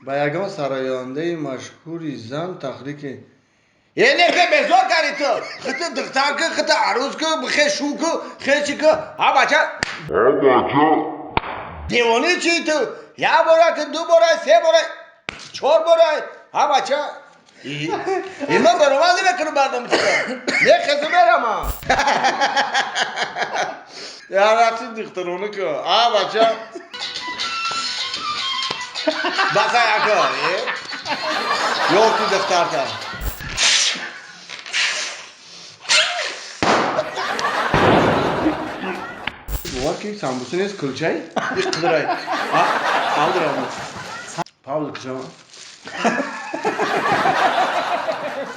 Ба ягон сарояндаи машҳури зан тахрики е не хе безор карди ту. Хита духтар ку, хита арӯз ку, бихе шу ку, хе чи ку. Ҳа бача. Девони чи ту? Як бора ку, ду бора, се бора, чор бора. Ҳа бача. Има баромад намекунам барнома ту. Не хезу мерама. Я рақси духтарони ку. А бача. Баса яко. Ёки духтарта. Бовар ки самбуса нест, кулчай? Иш қидрай. А, алдырам. Пауза кушама.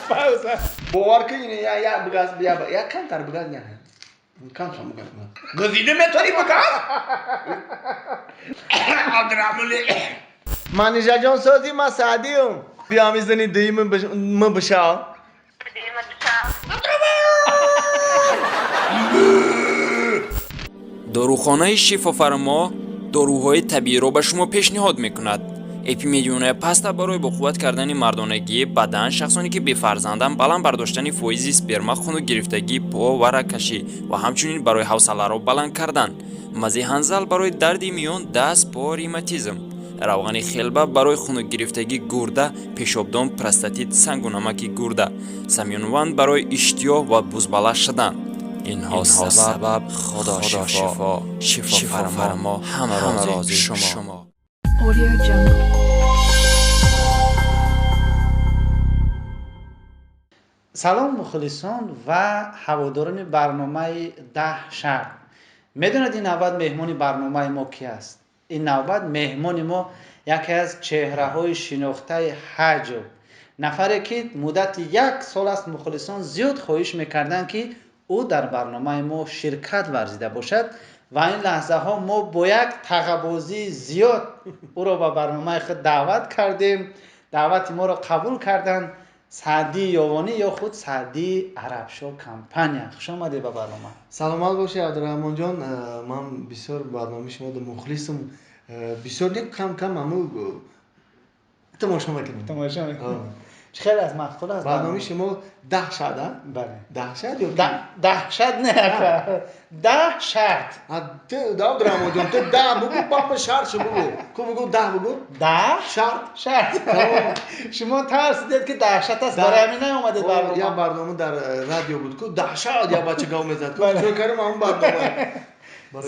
Пауза. Бовар ки ин я я бигаз я я камтар бигаз не. Камтар бигаз. Гузида метавонӣ бигаз? Абдурахмони. Манижаҷон сози ма Саъдиюм. Биё мизани дуюми м бишав. Дорухонаи Шифофармо доруҳои табииро ба шумо пешниҳод мекунад. Эпимедионая паста барои боқувват кардани мардонагии бадан, шахсоне ки бефарзанданд, баланд бардоштани фоизи сперма, хунукгирифтагии по ва рагкашӣ ва ҳамчунин барои ҳавсаларо баланд кардан. Мази ҳанзал барои дарди миён, даст, по, ревматизм. Равғани хелба барои хунукгирифтагии гурда, пешобдон, простатит, сангу намаки гурда. Самюнван барои иштиёҳ ва бузбала шудан. Инҳо сабаб Худо шифо, шифофармо, ҳама рози шумо. Audio Jungle. Салом, мухлисон ва ҳаводорони барномаи «Даҳ шарт». Медонед, ин навбат меҳмони барномаи мо ки аст? Ин навбат меҳмони мо яке аз чеҳраҳои шинохтаи ҳаҷв, нафаре ки муддати як сол аст мухлисон зиёд хоҳиш мекарданд, ки ӯ дар барномаи мо ширкат варзида бошад, ва ин лаҳзаҳо мо бо як тағабозии зиёд ӯро ба барномаи худ даъват кардем. Даъвати моро қабул карданд. Саъдии Ёвонӣ ё худ Саъдии Арабшо компания, хуш омадед ба барнома. Саломат бошед, Абдураҳмонҷон. Ман бисёр барномаи шуморо мухлисам. Бисёр не, кам кам ҳаму тамошо мекунам. Тамошо мекунед. Чӣ хеле аз маъқул аст? Барномаи шумо «Даҳ шарт», а? Бале. Даҳшат ё Даҳшат не, ака, «Даҳ шарт». Ту, Абдураҳмонҷон, ту даҳ бугӯ, папа шарт шу бугӯ ку, бугӯ, даҳ бугӯ. Даҳ шарт. Шарт. Шумо тарсидед, ки даҳшат аст, барои ҳамин наомадед барнома. Як барнома дар радио буд ку, даҳшат, як бача гав мезад ку, чӯ кардем ҳамон барнома.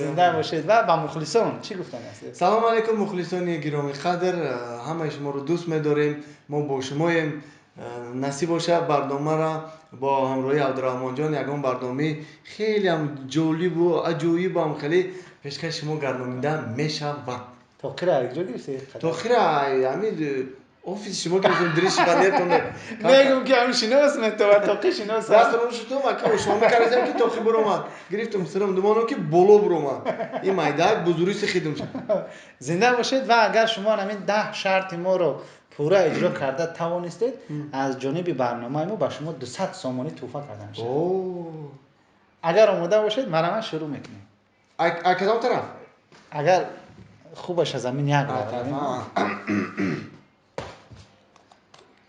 Зинда бошед. Ва ба мухлисон чӣ гуфтан ҳастед? Салому алайкум, мухлисони гиромӣ қадр, ҳамаи шуморо дӯст медорем, мо бо шумоем. Насиб бошад, барномаро бо ҳамроҳии Абдураҳмонҷон ягон барномаи хелеам ҷолибу аҷоибам хеле пешкаши шумо гардонида мешавад. Тоқира якҷо гирифтед? Тоқира ҳамин офиси шумо гирифтем, дриши банертон. Мегум, ки ҳамин шинос метова, тоқи шинос. Дастро шутум, ака, шумо мекардем, ки тоқи буромад, гирифтум, сирам думонам, ки боло буромад, ин майдак бузурӣ сихидум. Зинда бошед. Ва агар шумо ҳамин 10 шарти моро пурра иҷро карда тавонистед, аз ҷониби барномаи мо ба шумо 200 сомонӣ тӯҳфа карда мешавад. Агар омода бошед, марҳамат, шурӯъ мекунем. А кадом тараф? Агар хубаш, аз ҳамин як.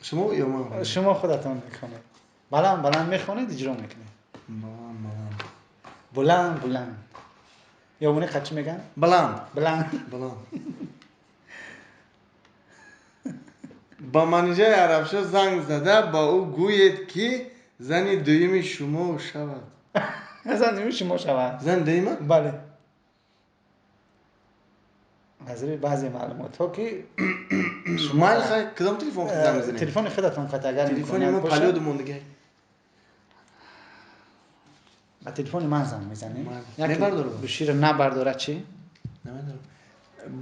Шумо ё ман? Шумо худатон мехонед. Баланд баланд мехонед, иҷро мекунед. Баланд баланд. Буланд буланд. Ёвонӣ қад чӣ мегӯянд? Баланд. Баланд. Баланд. Ба Манижаи Арабшо занг зада, ба ӯ гӯед, ки зани дуюми шумо шавад. Зани дуюми шумо шавад. Зани дуюма? Бале, аз рӯи баъзе маълумотҳо, ки Майли, хай, кадом телефон занг мезанем? Телефони худатон қат, агар Телефони имконият мо бошад. палёду мондагай. Ба телефони ман занг мезанем. Мебардорад? Гӯширо набардорад чӣ? Намедонам,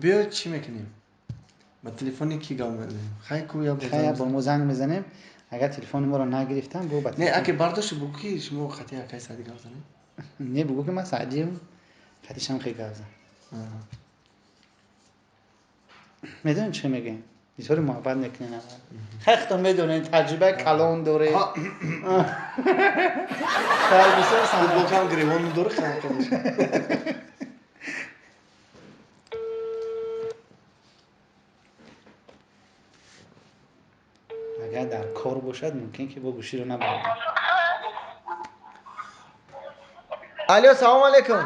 биё, чӣ мекунем, ба телефони ки гап мезанем? Хай ку, я Хай, бо мо занг мезанем. Агар телефони моро нагирифтам, бо ба Не, аке бардошти, бугӯ, ки шумо хати акай Саъди гап занед. Не, бугӯ, ки ман Саъдием, хатишам хе гап зан. Медонед, чӣ мегӯем? Изҳори муҳаббат мекунем аввал. Хай, худтон медонед, таҷрибаи калон доред. Дар бисёр санъат. Футболкам гиревон дорӣ, хам. Агар дар кор бошад, мумкин ки бо гӯширо набарад. Алло, салом алейкум.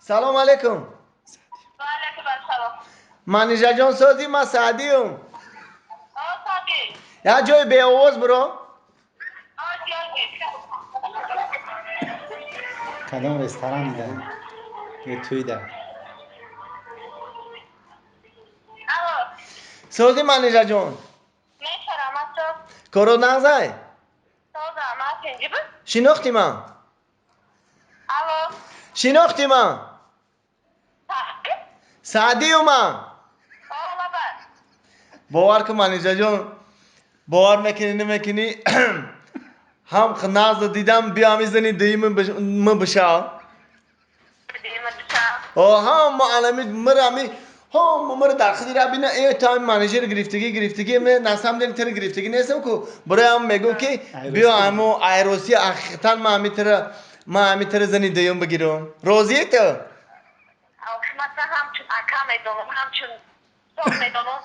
Салом алейкум. Ва алейкум ассалом. Манижаҷон, созӣ? Ман Саъдиюм. О, Саъдӣ. Як ҷои беовоз биро. О, ҷоги. Кадом ресторан да ё тӯй да? Алло. Созӣ, Манижаҷон? Мешарам, асо. Коро нағзай? Созам, аз инҷи буд? Шинохтӣ ман? Алло. Шинохтӣ ман? Саъдӣ? Саъдию ман. О, лаба. Бовар кун, Манижаҷон, бовар мекунӣ, намекунӣ, ҳам нағз дидам, биё мизани дуюми м бишав. Дима душа. О, ҳама алами мирами, ҳама мир дар худи ра бина, э, то ҳами менеҷер гирифтагӣ, гирифтагӣ, ме на самом деле тира гирифтагӣ нестам ку, барои мегӯм ки биё ҳамо айросӣ ҳақиқатан ман ҳами тира зани дуюм бигирам. Розӣ ту? Охи, ман ҳамчун ака медонам, ҳамчун сог медонам,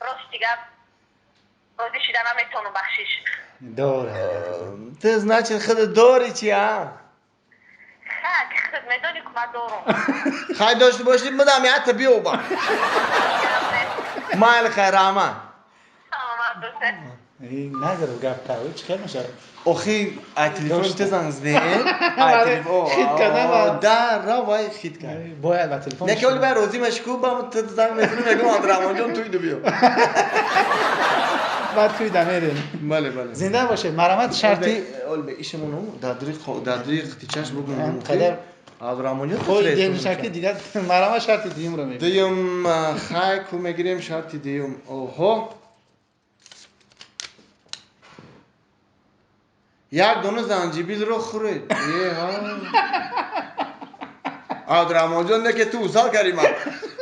рости гап, розӣ шида наметавонам, бахшиш. Дора. Ту, значит, худат дорӣ чи, а? Ха, ки худат медонӣ ку, ман дорам. Хай, дошта бошӣ, мадам якта биёба. Майли, хай, раҳмат. Саломат бошед. Нагирифт гапта, чӣ хел мешавад? Охи, ай телефон ту занг задем, ай телефон Хит кардам. Да, ра, вай хит кард. Бояд ба телефон. Не ки оли бай розӣ меши ку, ба ту занг мезанӣ, мегӯм: «Абдурахмонҷон, туйду биё». Баъд туйда мерем. Бале. Зинда бошед, марҳамат, шарти оли бе ишамону дар дури қитичаш бугум. Қадар Абдурахмонҷон. Хой деншаки дигар, марҳамат, шарти дуюмро мебинем. Дуюм, хай, ку мегирем шарти дуюм. Оҳо, як дона занҷибилро хӯред. Еҳа, Абдурахмонҷон, не ки ту усал кардӣ, ман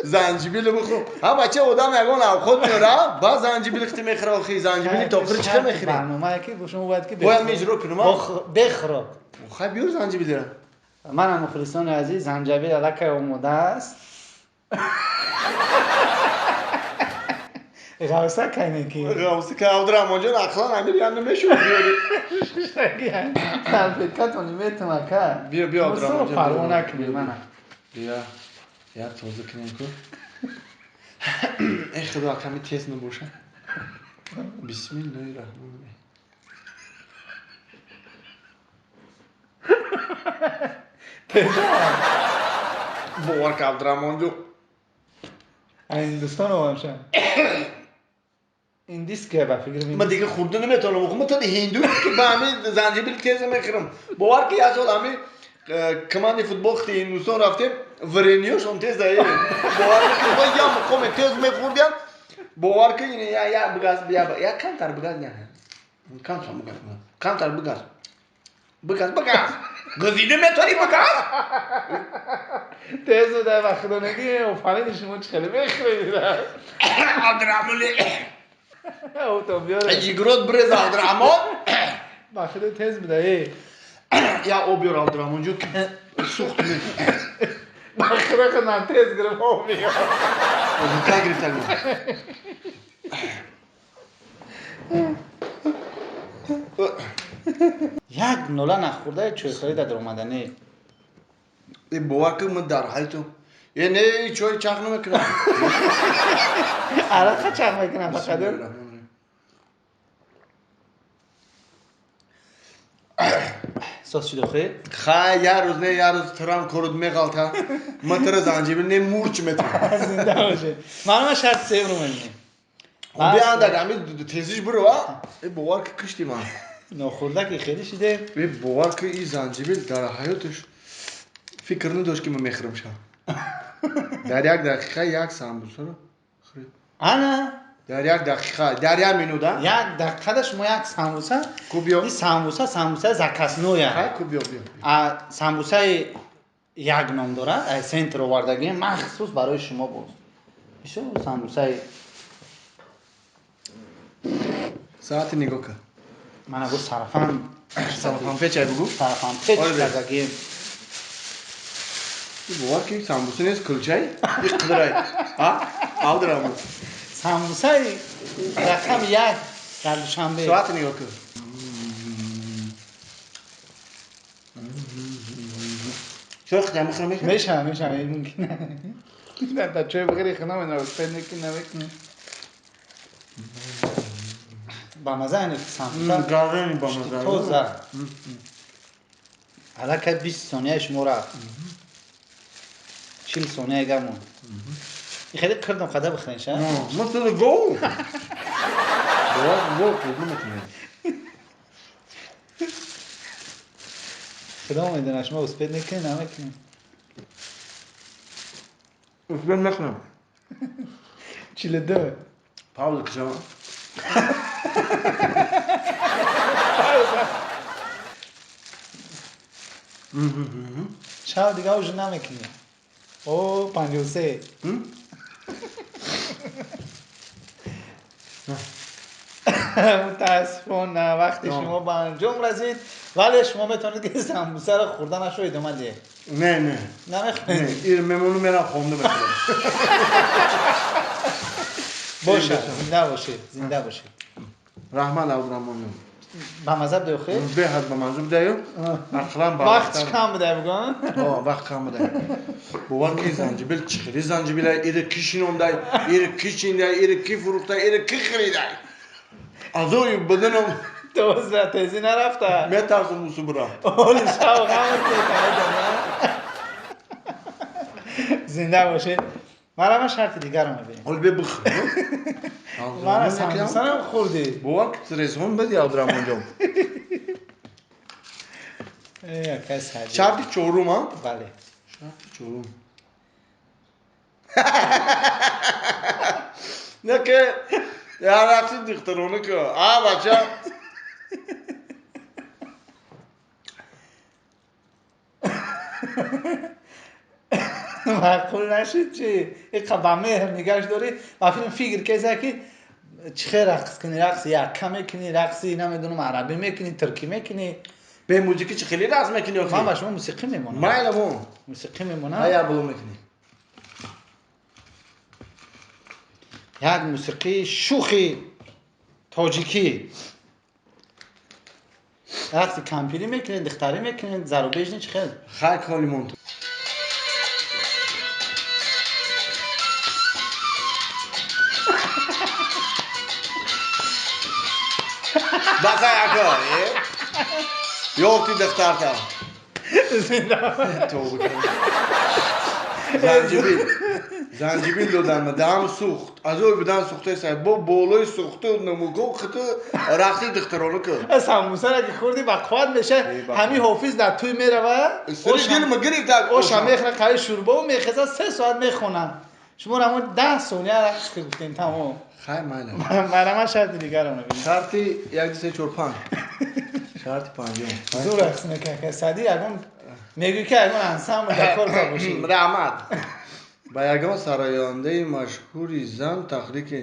занҷибило бихӯр. Ҳа, бача, одам ягон авхот меёра, ба занҷибил хити мехӯра. Охи, занҷибили тохири чӣ хел мехӯрӣ? Барномае ки бо шумо бояд ки Бояд меиҷро кунам. Бехӯрок. Хай, биёр занҷибилро. Манам, мухлисони азиз, занҷабил аллакай омода аст. Ғавса кайне ки. Ғавса ка, Абдурахмонҷон, ақлан амир я намешуд биёри. Салфеткатони метум, ака. Биё, биё, Абдурахмонҷон. Парво накунӣ, мана. Биё, як тоза кунем ку. Э, худо, ками тез набоша. Бисмиллоҳи раҳмони раҳим. Бовар ка, Абдурахмонҷон. Ҳиндустон омамша. Индийская, ба фикр. Ман дига хӯрда наметавонам. Ман то ҳинду ки ба ҳами занҷибил тез мехӯрам. Бовар ки, як сол ҳами командаи футбол хити Ҳиндустон рафтем, вареньёшон тез даем. Бовар ки, я муқоме тез мехӯрдиям. Бовар ки, я я бигаз, я я камтар бигаз, я камтар бигаз, камтар бигаз, бигаз, бигаз, газида метавонӣ, бигаз. Тез буда, ба худо неги, офарини, шумо чӣ хеле мехӯред. Абдурахмони. Ото биёре. Ҷигрот брез, Абдурахмон. Ба худо, тез буда, э. Я об биёр, Абдурахмонҷон, сӯхт. Ба худо, худам тез гирифт, об биёр. Ка гирифта. Як нола нахӯрда чойхӯрида даромадане. Э, бовар ки, ман дар ҳайту э не чой чах намекунам. Арақа чах мекунам фақат. Соз шуд охи. Хай, як рӯз не, як рӯз трам корут меғалта, ман тара занҷибил не, мурч метавам. Зинда бошед, маълума, шарти сеюмро мебинем. Биандак, ами тезиш биро, а э бовар ки, кишти ман. Нохӯрда ки хеле шиде. Э, бовар ки, и занҷибил дар ҳаёташ фикр надошт, ки ман мехӯрам ша. Дар як дақиқа як самбусаро хӯред. Ана. Дар як дақиқа, дар як минут, а? Як дақиқада шумо як самбуса. Ку, биё. И самбуса, самбуса заказное. Хай, ку, биё, биё. А самбусаи як ном дорад, ай центр овардагӣ, махсус барои шумо боз. Бисёр самбусаи. Саати нигоҳ кар. Мана, бо сарафан. Сарафан печай бугу. Сарафан печ кардагӣ. Бовар ки, самбуса нест, кулчай и қидрай, а, Абдураҳмон. Самбусаи рақами як. Дар Душанбе. Соат нигоҳ кун. Чой хӯрдам бихӯрам мешавад? Мешавад, мешавад, мумкин. Дар чой бихӯри хона менависед, некӣ намекунӣ. Ба маза яъне самбуса. Гарани ба маза. Тоза. Аллакай 20 сонияи шумо рафт. 40 сония гамон. И хеле кирдам қада бихӯрен ша? Мисли гов. Гов хӯрд наметавонем. Худо медонад шумо успеть мекунед, намекунед. Успеть мекунам. 42. Пауза кушам. Шав дига уже намекунӣ. О, 53. Мутаассифона вақти шумо ба анҷом расид, вале шумо метавонед ки самбусаро хӯрданашро идома диҳед. Не, не. Намехоҳед? Ир мемону мерам хонда мехӯрам. Бошад, зинда бошед, зинда бошед. Раҳмат, Абдураҳмонҷон. Ба маза будай охир? Беҳад ба маза будаю. Ақлан ба вақт кам будай бугон? Вақт кам будай. Бовар ки занҷибил чӣ хели занҷибилай, ири ки шинондай, ири ки чиндай, ири ки фурӯхтай, ири ки харидай. Азои баданам тоза тезӣ нарафта. Метарсам усубра. Оли шав ғам зинда бошед. Мара шарти дигарро мебинем. Ҳол бе бихӯр. Мара самбусарам хӯрдӣ. Бовар ки резон бади, Абдураҳмонҷон. Шарти чорум, а? Бале. Шарти чорум. Не ки я рақси духтарона ки. А бача. Маъқул нашуд чи? Иқа ба меҳр нигаш дорӣ ва филм фикр кеза ки чӣ хел рақс кунӣ, рақси якка мекунӣ, рақси намедонам арабӣ мекунӣ, туркӣ мекунӣ. Бе музики чӣ хеле рақс мекунӣ охи? Ман ба шумо мусиқӣ мемонам. Майла мон. Мусиқӣ мемонам. Ая було мекунӣ. Як мусиқии шухи тоҷикӣ. Рақси кампирӣ мекунед, духтарӣ мекунед, зарубежни чӣ хел? Хай коли мон. Бақай ака, е? Ёфти духтарта. Занҷибил. Занҷибил додам, даҳам сӯхт. Азои будан сӯхтаеса. Бо болои сӯхту намуго хиту рақси духтарона кун. Самбусара ки хӯрдӣ ба қувват меша. Ҳамин ҳофиз дар тӯй мерава. Дилма гирифта. Оша мехӯра, қави шӯрбо мехеза, 3 соат мехонад. Шумо ҳамон 10 сония рақс гуфтем, тамом. Хай майла. Марама шарти дигарро мебинем. Шарти 1 2 3 4 5. Шарти панҷум. Зур рақс мекунад. Сади ягон мегӯй ки ягон ансамбл дар кор бошӣ. Раҳмат. Ба ягон сарояндаи машҳури зан тахрики.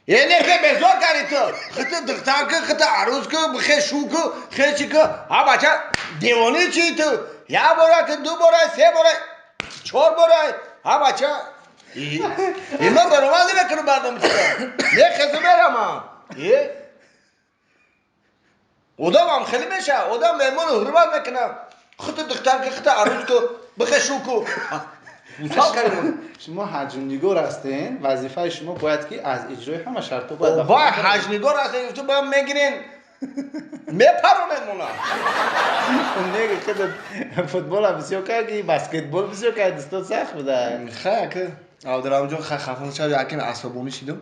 Е не ки безор карди ту. Хита духтар ку, хита арӯз ку, бихе шу ку, хе чӣ ку. Ҳа бача девони чӣ ту? Як бора ку, ду бора, се бора, чор бора. Ҳа бача има баромад намекунам барнома чида. Не хезу мерамам. Е? Одамам хеле меша. Одам меҳмону ҳурмат мекунам. Хита духтар ку, хита арӯз ку, бихе шу ку. Мусал кардем. Шумо ҳаҷмнигор ҳастен, вазифаи шумо бояд ки аз иҷрои ҳама шартҳо бояд. Вай ҳаҷмнигор ҳастен, гуфту ба мегирен, мепаронед мона. Неги худат футбола бисёр карди, баскетбол бисёр карди, дастот сахт буда. Хай ака, Абдураҳмонҷон хай хафа нашав, якем асабонӣ шидам,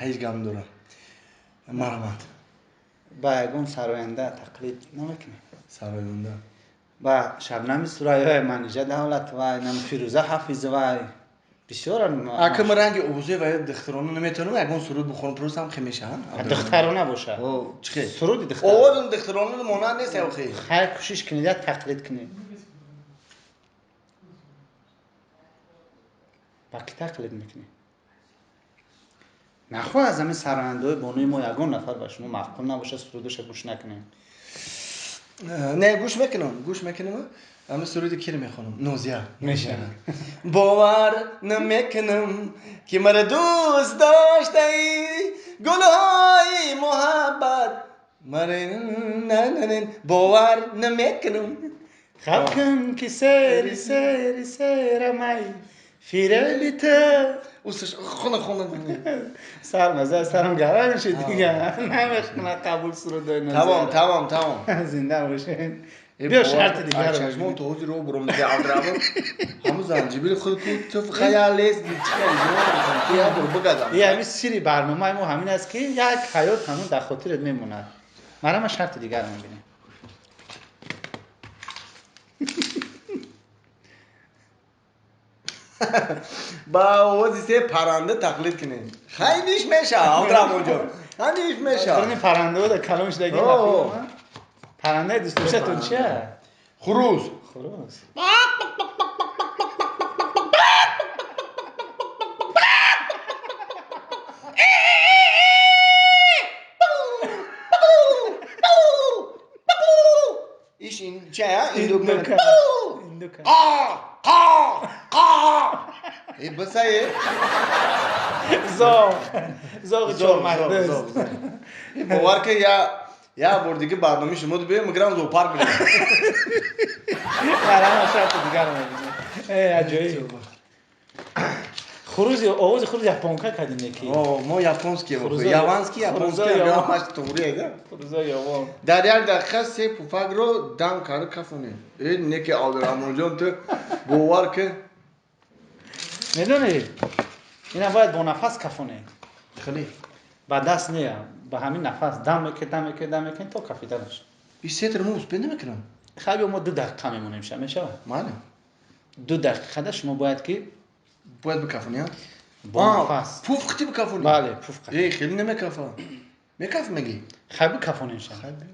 ҳеҷ гап надорам. Марҳамат. Ба ягон сароянда тақлид намекунед? Сароянда. Ба Шабнами Сурайё, Манижа Давлатова, нам Фирӯза Ҳафизова, бисёр. Ака ма ранги овозе ва духтарона наметавонам ягон суруд бихонам, просто ҳам хе мешавам. Духтарона боша. О, чӣ хел? Суруди духтарона. Овозам духтарона монанд нест охи. Хай кӯшиш кунед, як тақлид кунед. Ба кӣ тақлид мекунед? Нахоҳ аз ҳамин сарояндаҳои бонуи мо ягон нафар ба шумо маъқул набошад, сурудаша гӯш накунед. Не, гӯш мекунам, гӯш мекунам. Ҳамин суруди киро мехонам? Нозия. Мешавад. Бовар намекунам ки маро дӯст доштаӣ, гулҳои муҳаббат Бовар намекунам. Хаб кун ки сери сери серамай фиреби ту. Усаш хона хона. Сар маза сарам гарам шуд дига. Намехона қабул сурудои назар. Тамом тамом тамом. Зинда бошед. Биё шарти дигар. Чашмон то ҳозир ро буром дига Абдурахмон. Ҳамун занҷибили худ ку ту хаялес чӣ я бур бигадам. Е ҳамин сири барномаи мо ҳамин аст ки як ҳаёт ҳамун дар хотират мемонад. Марама шарти дигарро мебинем. Ба овози се парранда тақлид кунем. Хайниш меша Абдурахмонҷон. Хайниш меша. Қурни паррандаҳо дар калом шудаги. Паррандаи дӯстдоштатон чия? Хурӯс. Хурӯс. Иш ин чия? Индука. Индука. Қа қа қа. Э басае. Зоғ. Зоғи чормағз. Бовар ки я бор дига барномаи шумо биём мегирам зоопарк мерам. Марама шарти дигарро мебинем. Э аҷоиб. Хурузи овози хуруз японка кардем неки. О, мо японский яванский японский ҳамаш туғри да. Хурузо явон. Дар як дақиқа се пуфакро дам карда кафонем. Э неки Абдурахмонҷон ту бовар ки медонӣ ина бояд бо нафас кафонем. Хеле. Ба даст не, ба ҳамин нафас дам мекунед, дам мекунед, дам мекунед то кафида нашад. И сетр мо успе намекунам. Хай биё мо 2 дақиқа мемонем ша мешавад? Бале. 2 дақиқада шумо бояд ки бояд бикафонӣ, а? Бо нафас. Пуф қити бикафонӣ? Бале, пуф қити. Э, хеле намекафа. Мекаф мегӣ? Хай бикафонем ша. Хай биё.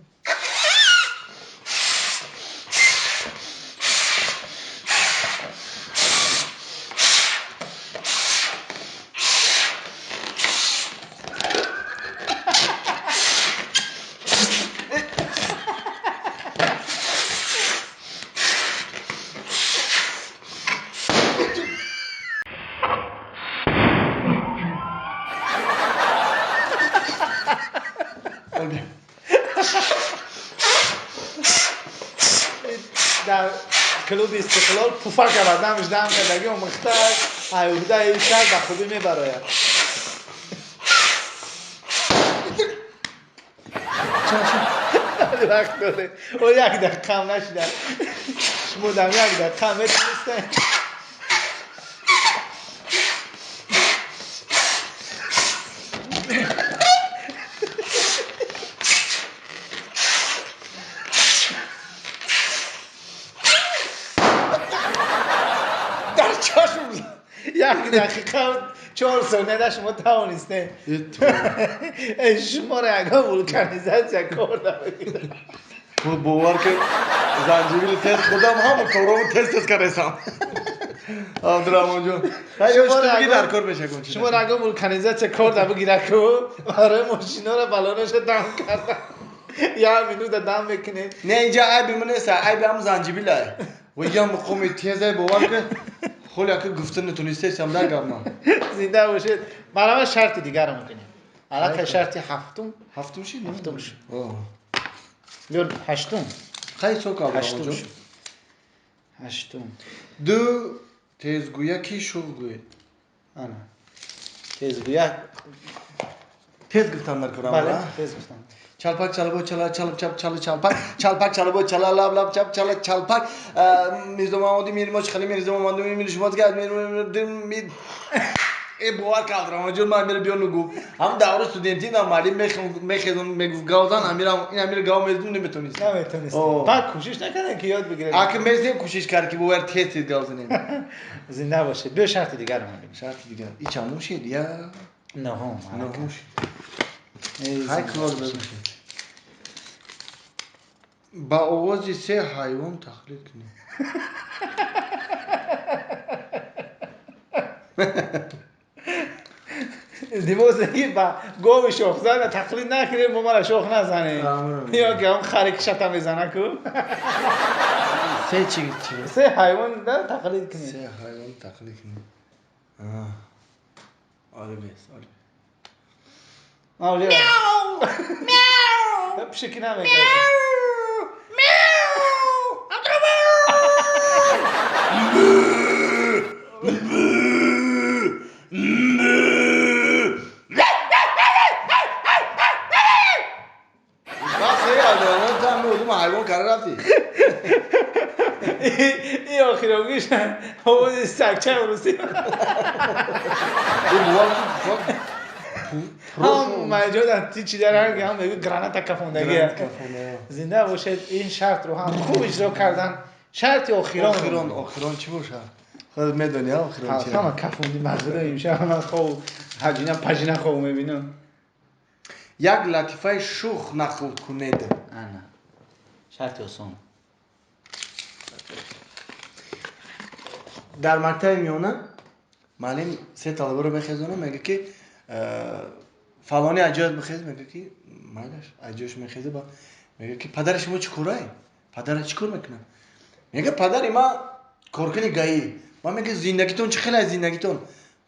Дар клуби Истиқлол пуфак авардамш дам кардаги омӯхта аюбдаи шаҳр ба хубӣ мебарояд. Вақт доре. О як дақиқаам нашуда. Шумо дам як дақиқа метонистед. Як дақиқа 4 сония шумо тавонистед. Шуморо ягон вулканизатсия кор намекунад. Бовар ки занҷибили тез худам ҳама корому тез тез кардесам. Абдурахмонҷон. Дар кор мешакун. Шуморо ягон вулканизатсия кор набигирад ку барои мошиноро балонаша дам карда. Як минута дам мекунед. Не, инҷа айби ман нест, айби ҳам занҷибила. Ва я муқоми тезай бовар ки холи ака гуфта натонистесам дар гап ман. Зинда бошед. Марама шарти дигарро мекунем. Аллакай шарти ҳафтум. Ҳафтум шид? Ҳафтум шуд. Биёр ҳаштум. Хай сок Абдурахмонҷон. Ҳаштум. Ду тезгӯя ки шуғ гӯед. Ана. Тезгӯя. Тез гуфтан дар корам. Бале, тез гуфтан. Чалпак чалбо чала чалп чап чала чалпак чалпак чалбо чала лаб лаб чап чала чалпак Мирзо Мамади мир моч хали Мирзо Мамади мир шумо гад мир мир э бовар ки Абдурахмонҷон ман мир биё нугу ҳам даври студентӣ на муаллим мехезон мегуфт гавзан амирам ин амир гав мезун наметонист. Наметонист. Баъд кӯшиш накардем ки ёд бигирем. Аки мезем кӯшиш кард ки бовар тез тез гав занем. Зинда бошед. Биё шарти дигарро мебинем. Шарти дигар. И чандум шид? Я нӯҳум. Нӯҳум шид. Хай клор бибошед. Ба овози се ҳайвон тақлид кунед. Илтимос ки ба гови шохзана тақлид накунед, мо мара шох назанед. Ё ки ҳам хари кишата мезана ку. Се чи чи? Се ҳайвон тақлид кунед. Се ҳайвон тақлид кунед. Оли бес, оли. Мяу! Мяу! Пишики намегӯяд. Ҳайвон кара рафтӣ. И охирогиш овози сагчаи русӣ. Ҳам маҷодан ти чида ранг ҳам мегӯ граната кафондагӣ. Зинда бошед, ин шартро ҳам хуб иҷро кардан. Шарти охирон. Охирон, охирон чӣ бошад? Худат медонӣ, охирон чи? Ҳама кафонди мағзида имшаб ман хоб ҳаҷина паҷина хоб мебинам. Як латифаи шух нақл кунед. Ана. Шарти осон. Дар мактаби миёна муаллим се талабаро мехезона, мега ки фалони аз ҷоят бихез, мега ки майлаш, аз ҷояш мехезе, ба мега ки падари шумо чӣ корае? Падара чӣ кор мекунад? Мега падари ма коркуни ГАИ. Ба мега зиндагитон чӣ хел аст зиндагитон?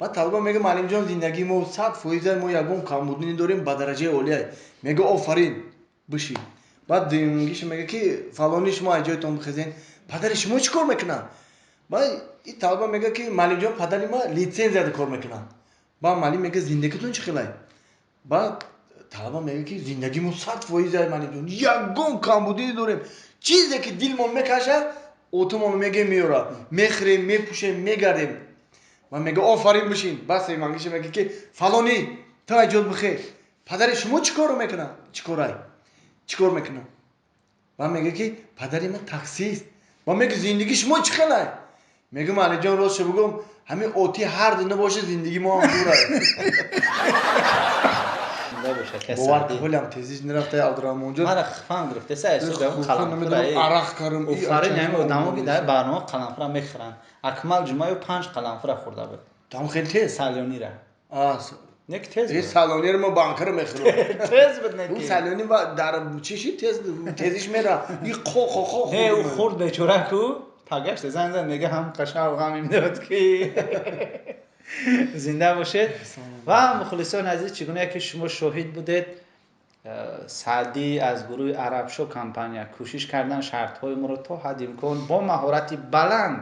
Баъд талаба мега муаллимҷон, зиндагии мо 100%, мо ягон камбудӣ надорем, ба дараҷаи олия. Мега офарин, бишин. Баъд дуюмгиша мега ки фалони шумо аз ҷоятон бихезен, падари шумо чӣ кор мекунад? Баъд и талаба мега ки муаллимҷон, падари ма литсензияда кор мекунад. Баъд муаллим мега зиндагитон чӣ хел аст? Баъд талаба мега ки зиндагии мо 100% аст, муаллимҷон, ягон камбудӣ надорем, чизе ки дилмон мекашад, отумон меге меёрад, мехӯрем, мепӯшем, мегардем. Ва мега офарин, бишин. Баъд севангиша мега ки фалонӣ, ту аз ҷоят бихез, падари шумо чӣ корро мекунад, чӣ корай, чӣ кор мекунад? Баъд мега ки падари ман таксист. Ва мега зиндагии шумо чӣ хел аст? Мега муаллимҷон, ростшо бигӯм, ҳамин оти ҳар ду набошад, зиндагии мо ҳам дур аст. Бовар кун, ҳолиам тезиш нарафта, Абдураҳмонҷон. Мара фаҳм гирифта, са арақ карам. Офарин ҳамин одамо ки дар барнома қаламфура мехӯранд. Акмал Ҷумаев панҷ қаламфура хӯрда буд. Там хеле тез. Салёнира. Не ки тез буд. Салёнира мо банкара мехӯрам. Тез буд не ки. Ӯ салёни ва дар чиши тез тезиш мера. И хо хо хо. Не, ӯ хӯрд бечора ку. Пагашта занг зад, мега ҳам қашав ғам имдод ки. Зинда бошед. Ва мухлисони азиз, чӣ гуна ки шумо шоҳид будед, Саъдӣ аз гурӯҳи Арабшо компания кӯшиш кардан шартҳои моро то ҳадди имкон бо маҳорати баланд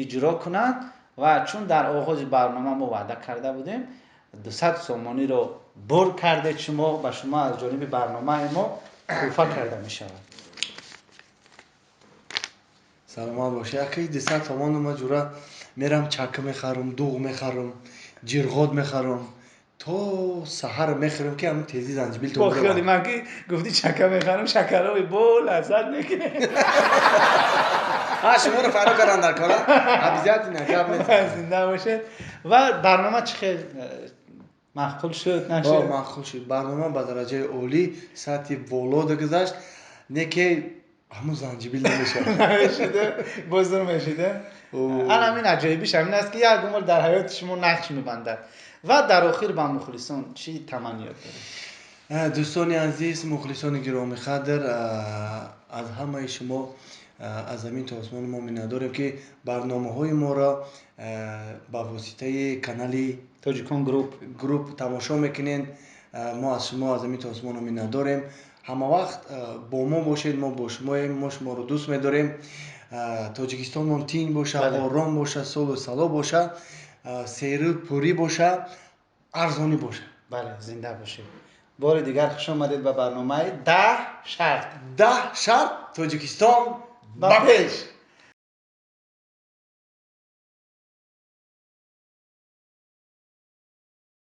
иҷро кунад ва чун дар оғози барнома мо ваъда карда будем, 200 сомониро бурд кардед шумо, ба шумо аз ҷониби барномаи мо тӯҳфа карда мешавад. Саломат бошед. Яки 200 сомон ма ҷура мерам чака мехарам, дуғ мехарам, ҷирғот мехарам, то саҳар мехӯрам ки ҳамин тези занҷибил. Бо хиёли ман ки гуфти чака мехарам, шакарои бо лаззат мекунем. А шуморо фаро кардан дар кора обязательно, гап нест. Зинда бошед. Ва барнома чӣ хел маъқул шуд, нашуд? Маъқул шуд барнома, ба дараҷаи олӣ, сатҳи боло гузашт, не ки ҳамун занҷибил намешавад. Намешуда, боз дур мешуда. Ана ҳамин аҷоибиш ҳамин аст ки як умр дар ҳаёти шумо нақш мебандад. Ва дар охир ба мухлисон чӣ таманниёт доред? Дӯстони азиз, мухлисони гиромиқадр, аз ҳамаи шумо аз замин то осмон мо миннатдорем, ки барномаҳои моро ба воситаи канали Тоҷикон Груп Груп тамошо мекунед. Мо аз шумо аз замин то осмон миннатдорем. Ҳама вақт бо мо бошед, мо бо шумоем, мо шуморо дӯст медорем. Тоҷикистонмон тинҷ боша, ором боша, сулҳу сало боша, серу пурӣ боша, арзонӣ боша. Бале, зинда бошед. Бори дигар хуш омадед ба барномаи 10 шарт. 10 шарт. Тоҷикистон ба пеш.